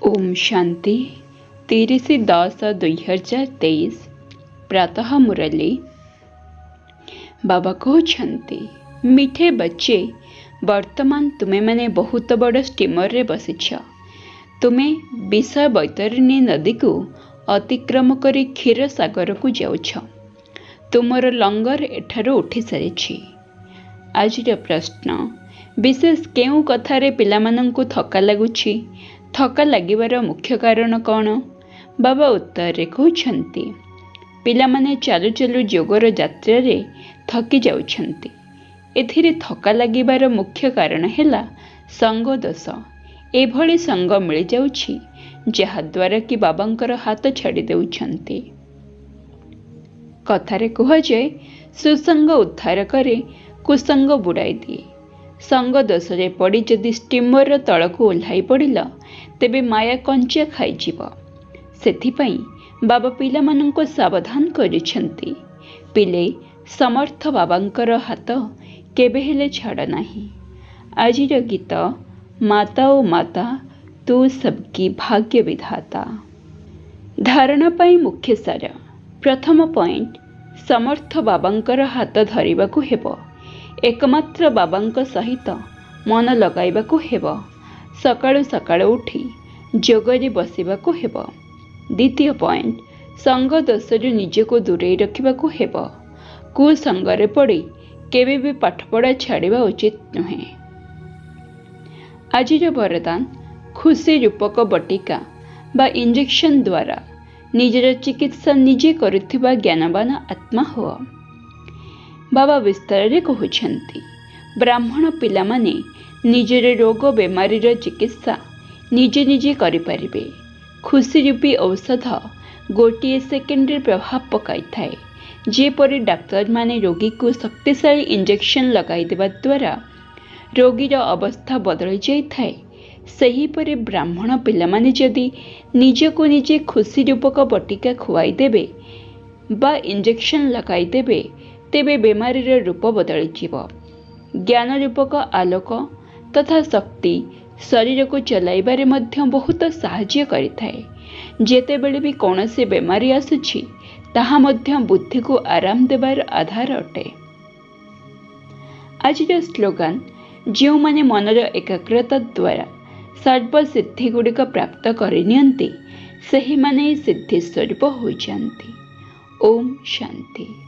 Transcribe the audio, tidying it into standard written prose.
ଓମ୍ ଶାନ୍ତି। 30/10/2023 ପ୍ରାତଃ ମୁରଲୀ। ବାବା କହୁଛନ୍ତି, ମିଠେ ବଚ୍ଚେ, ବର୍ତ୍ତମାନ ତୁମେମାନେ ବହୁତ ବଡ଼ ଷ୍ଟିମରରେ ବସିଛ। ତୁମେ ବିଷୟ ବୈତରଣୀ ନଦୀକୁ ଅତିକ୍ରମ କରି କ୍ଷୀର ସାଗରକୁ ଯାଉଛ। ତୁମର ଲଙ୍ଗର ଏଠାରୁ ଉଠି ସାରିଛି। ଆଜିର ପ୍ରଶ୍ନ, ବିଶେଷ କେଉଁ କଥାରେ ପିଲାମାନଙ୍କୁ ଥକ୍କା ଲାଗୁଛି? ଥକ୍କା ଲାଗିବାର ମୁଖ୍ୟ କାରଣ କ'ଣ? ବାବା ଉତ୍ତରରେ କହୁଛନ୍ତି, ପିଲାମାନେ ଚାଲୁ ଚାଲୁ ଯୋଗର ଯାତ୍ରାରେ ଥକି ଯାଉଛନ୍ତି। ଏଥିରେ ଥକ୍କା ଲାଗିବାର ମୁଖ୍ୟ କାରଣ ହେଲା ସଙ୍ଗଦୋଷ। ଏଭଳି ସଙ୍ଗ ମିଳିଯାଉଛି ଯାହାଦ୍ୱାରା କି ବାବାଙ୍କର ହାତ ଛାଡ଼ି ଦେଉଛନ୍ତି। କଥାରେ କୁହାଯାଏ, ସୁସଙ୍ଗ ଉଦ୍ଧାର କରେ, କୁସଙ୍ଗ ବୁଡ଼ାଇ ଦିଏ। ସଙ୍ଗ ଦୋଷରେ ପଡ଼ି ଯଦି ଷ୍ଟିମରର ତଳକୁ ଓହ୍ଲାଇ ପଡ଼ିଲ, ତେବେ ମାୟା କଞ୍ଚା ଖାଇଯିବ। ସେଥିପାଇଁ ବାବା ପିଲାମାନଙ୍କୁ ସାବଧାନ କରିଛନ୍ତି, ପିଲେ, ସମର୍ଥ ବାବାଙ୍କର ହାତ କେବେ ହେଲେ ଛାଡ଼ ନାହିଁ। ଆଜିର ଗୀତ, ମାତା ଓ ମାତା ତୁ ସବକି ଭାଗ୍ୟ ବିଧାତା। ଧାରଣା ପାଇଁ ମୁଖ୍ୟ ସାର। ପ୍ରଥମ ପଏଣ୍ଟ, ସମର୍ଥ ବାବାଙ୍କର ହାତ ଧରିବାକୁ ହେବ। ଏକମାତ୍ର ବାବାଙ୍କ ସହିତ ମନ ଲଗାଇବାକୁ ହେବ। ସକାଳୁ ସକାଳୁ ଉଠି ଯୋଗରେ ବସିବାକୁ ହେବ। ଦ୍ୱିତୀୟ ପଏଣ୍ଟ, ସଙ୍ଗ ଦୋଷରୁ ନିଜକୁ ଦୂରେଇ ରଖିବାକୁ ହେବ। କୁସଙ୍ଗରେ ପଡ଼ି କେବେ ବି ପାଠପଢ଼ା ଛାଡ଼ିବା ଉଚିତ ନୁହେଁ। ଆଜିର ବରଦାନ, ଖୁସି ରୂପକ ବଟିକା ବା ଇଞ୍ଜେକ୍ସନ୍ ଦ୍ୱାରା ନିଜର ଚିକିତ୍ସା ନିଜେ କରୁଥିବା ଜ୍ଞାନବାନ ଆତ୍ମା ହୁଅ। ବାବା ବିସ୍ତାରରେ କହୁଛନ୍ତି, ବ୍ରାହ୍ମଣ ପିଲାମାନେ ନିଜର ରୋଗ ବେମାରୀର ଚିକିତ୍ସା ନିଜେ ନିଜେ କରିପାରିବେ। ଖୁସି ରୂପୀ ଔଷଧ ଗୋଟିଏ ସେକେଣ୍ଡରେ ପ୍ରଭାବ ପକାଇଥାଏ। ଯେପରି ଡାକ୍ତରମାନେ ରୋଗୀକୁ ଶକ୍ତିଶାଳୀ ଇଞ୍ଜେକ୍ସନ୍ ଲଗାଇଦେବା ଦ୍ୱାରା ରୋଗୀର ଅବସ୍ଥା ବଦଳି ଯାଇଥାଏ, ସେହିପରି ବ୍ରାହ୍ମଣ ପିଲାମାନେ ଯଦି ନିଜକୁ ନିଜେ ଖୁସି ରୂପକ ବଟିକା ଖୁଆଇଦେବେ ବା ଇଞ୍ଜେକ୍ସନ୍ ଲଗାଇଦେବେ, ତେବେ ବେମାରୀର ରୂପ ବଦଳିଯିବ। ଜ୍ଞାନ ରୂପକ ଆଲୋକ ତଥା ଶକ୍ତି ଶରୀରକୁ ଚଲାଇବାରେ ମଧ୍ୟ ବହୁତ ସାହାଯ୍ୟ କରିଥାଏ। ଯେତେବେଳେ ବି କୌଣସି ବେମାରୀ ଆସୁଛି, ତାହା ମଧ୍ୟ ବୁଦ୍ଧିକୁ ଆରାମ ଦେବାର ଆଧାର ଅଟେ। ଆଜିର ସ୍ଲୋଗାନ, ଯେଉଁମାନେ ମନର ଏକାଗ୍ରତା ଦ୍ୱାରା ସର୍ବସିଦ୍ଧିଗୁଡ଼ିକ ପ୍ରାପ୍ତ କରିନିଅନ୍ତି, ସେହିମାନେ ସିଦ୍ଧି ସ୍ୱରୂପ ହୋଇଯାନ୍ତି। ଓମ୍ ଶାନ୍ତି।